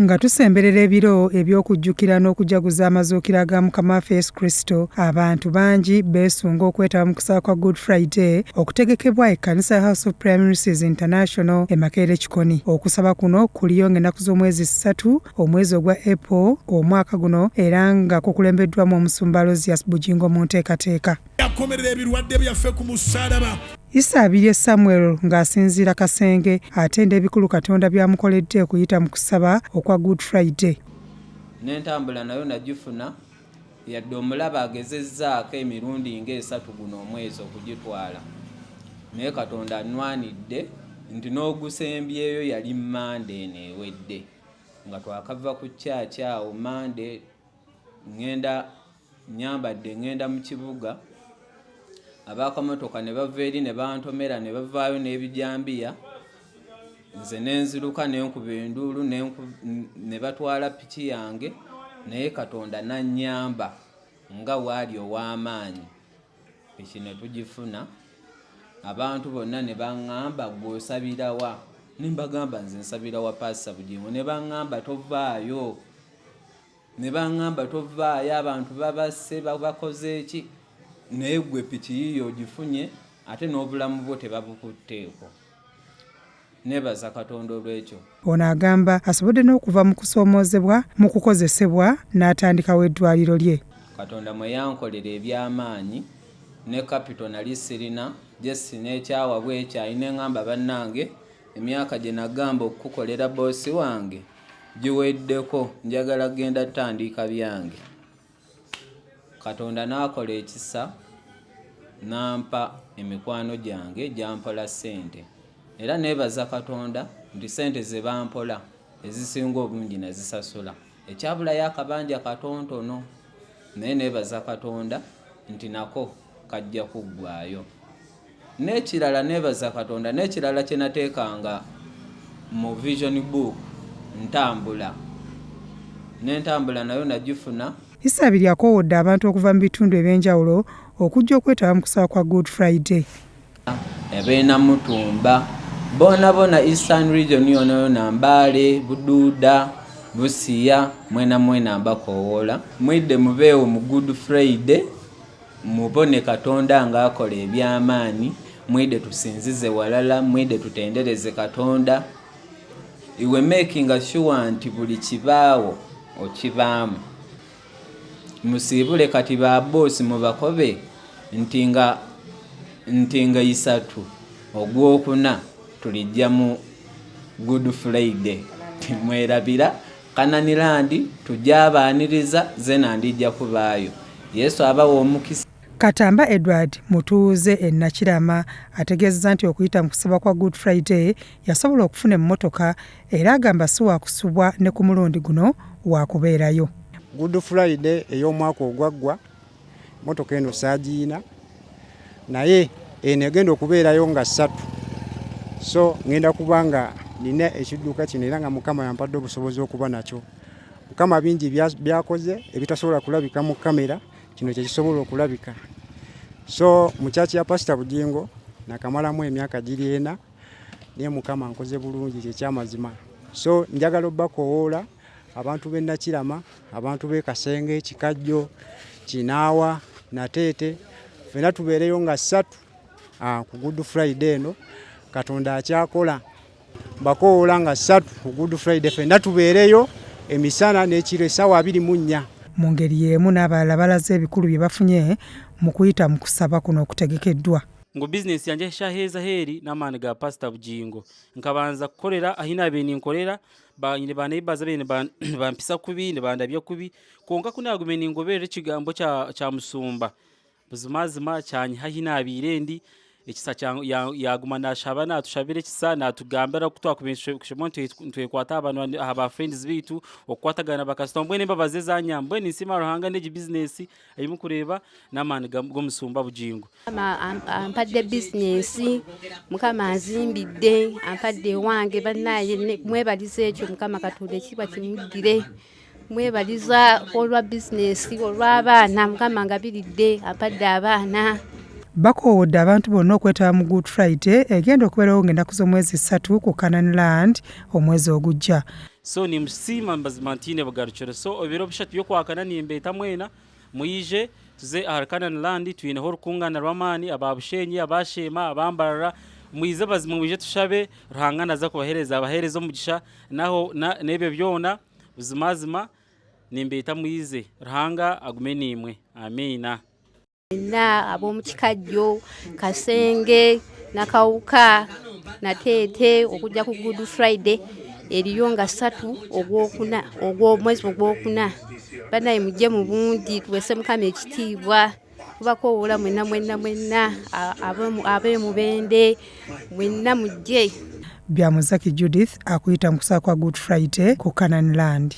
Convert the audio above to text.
Nga tusemberera ebiro eby'okujjukira n'okujaguza amazuukira ga Mukama waffe Yesu Kristo, abantu bangi beesunga okwetaba mu kusaba kwa Good Friday okutegekebwa ekkanisa ya House of Prayer Ministries International e Makerere Kikoni. Okusaba kuno kuliyo ng'ennaku z'omwezi ssatu omwezi ogwa April omwaka guno era nga kukulembeddwamu Omusumba Aloysius Bugingo mu nteekateeka. Yakomerera ebirwadde byaffe ku musaalaba. Isabirye Samuel ng'asinziira Kasenge atenda ebikulu Katonda by'amukoledde okuyita mu kusaba okwa Good Friday. N'entambula nayo nagifuna yadde omulabe agezezzaako emirundi ng'esatu guno omwezi okugitwala naye Katonda annwanidde nti n'ogusembyeyo yali Mmande eno ewedde nga twakava ku church awo Mmande ngenda nyambadde ngenda mu kibuga abakamotoka ne bava eri ne bantomera ne bavaayo n'ebijambiya nze ne nziruka ne nkuba enduulu ne batwala piki yange naye Katonda n'annyamba nga bw'ali ow'amaanyi piki ne tugifuna abantu bonna ne baŋŋamba ggwe osabira wa ne mbagamba nze nsabira wa Paasita Bugingo ne baŋŋamba tovaayo ne baŋŋamba tovaayo abantu babasse babakoze ki naye ggwe piki yiyo ogifunye ate n'obulamu bwo tebabukutteeko. Neebaza Katonda olw'ekyo. Ono agamba asobodde n'okuva mu kusoomoozebwa mu kukozesebwa n'atandikawo eddwaaliro lye. Katonda mwe yankolera eby'amaanyi ne kapito nali sirina just n'ekyawa bwekyayi ne ŋŋamba bannange emyaka gye nagamba okukukolera bboosi wange giweddeko njagala kugenda kutandika byange. Katonda n'akola ekisa n'ampa emikwano gyange gyampola ssente era neebaza Katonda nti ssente ze bampola ezisinga obungi nazisasula ekyabulayo akabanja katontono naye neebaza Katonda nti nako kajja kuggwaayo. N'ekirala neebaza Katonda n'ekirala kye nateekanga mu vision book ntambula n'entambula nayo nagifuna. Isabirye akoowodde abantu okuva mu bitundu eby'enjawulo okujja okwetaba mu kusaba kwa Good Friday. Ab'e Namutumba bonabona Eastern Region yonayona Mbale, Bududa, Busia mwena mwena mbakowoola mwidhe mubeewo mu Good Friday. Mubone Katonda ng'akola eby'amaani, mwidhe tusinzize walala, mwidhe tutendereze Katonda. Iwe makinga sure nti buli kibaagho okibaamu. Musiibule kati ba bboosi mubakobe nti nga nti nga isatu ogwokuna tulijja mu Good Friday. Timwerabira Kanani Land tujja baaniriza zena ndijja kubaayo. Yesu abawe omukisa. Katamba Edward mutuuze e Nakirama ategeezezza nti okuyita mu kusaba kwa Good Friday yasobola okufuna emmotoka era agamba si waakusubwa ne ku mulundi guno waakubeerayo. Good Friday ey'omwaka ogwaggwa mmotoka eno saagiyina naye eno egenda okubeerayo nga ssatu so ngenda kuba nga nina ekidduka kino era nga Mukama yampadde obusobozi okuba nakyo. Mukama bingi byakoze ebitasobola kulabika mu kamera kino kye kisobola okulabika. So mu kyaki ya Pasita Bugingo nakamalamu emyaka giri ena naye Mukama nkoze bulungi kyekyamazima. So njagala obbakowoola abantu b'e Nakirama, abantu b'e Kasenge, Kikajjo, Kinaawa, Nateete ffena tubeereyo nga ssatu ku Good Friday eno. Katonda akyakola. Mbakowoola nga ssatu ku Good Friday ffenna tubeereyo emisana n'ekiro essaawa 24. Mu ngeri y'emu n'abalala balaze ebikulu bye bafunye mu kuyita mu kusaba kuno okutegekeddwa. Ngu bizinesi yangye eshaaha ezi ahu eri n'amaani ga Pasita Bugingo. Nkabanza kukorera ahu naabaire ninkorera, nyine ba neighbours abaire nibampisa kubi, nibandabya kubi, kwonka ku naagumire ningoberera ekigambo kya musumba, Buzimazima kyanyiha ahi naabaire ndi, ekisa yaaguma naashaba naatushabira ekisa naatugambira oku twakubaire nitwekwata aha ba friends baitu, okukwatagana na bakasitoma mbwenu embabazi ezanyamba. Mbwenu ninsiima Ruhanga n'egi bizinesi ei murikureeba n'amaani g'omusumba Bugingo. Mukama ampadde bizinesi, Mukama anzimbidde, ampadde ewange bannaaye mwebaliza ekyo Mukama Katonda ekitiibwa kimuddire. Mwebaliza olwa bizinesi olw'abaana Mukama angabiridde ampadde abaana. Bakoowodde abantu bonna okwetaba mu Good Friday egenda okubeerawo ng'ennaku z'omwezi ssatu ku Canaan Land omwezi ogujja. So nimusiima mazima ntiine bugarukiro. So ebiro 3 by'okwakana nimbeeta mwena mwije tuze ahari Canaan Land, twineho orukungana rw'amaani, aba Bushenyi, abasheema, abambarara, mwize bazima, mwije tushabe Ruhanga naza kubahereza, abahereza omugisha naho n'ebyo byona. Buzimazima nimbeeta mwize, Ruhanga agume niimwe, amiina. Mwenna ab'omu Kikajjo, Kasenge, Nakawuka, Nateete okujja ku Good Friday eriyo nga 3 ogwokuna, ogw'omwezi ogwokuna. Bannaye mujje mu bungi tuweese Mukama ekitiibwa. Tubakoowoola mwenna mwenna mwenna ab'emubende mwenna mujje. Bya Muzaki Judith akuyita mu kusaba kwa Good Friday ku Canaan Land.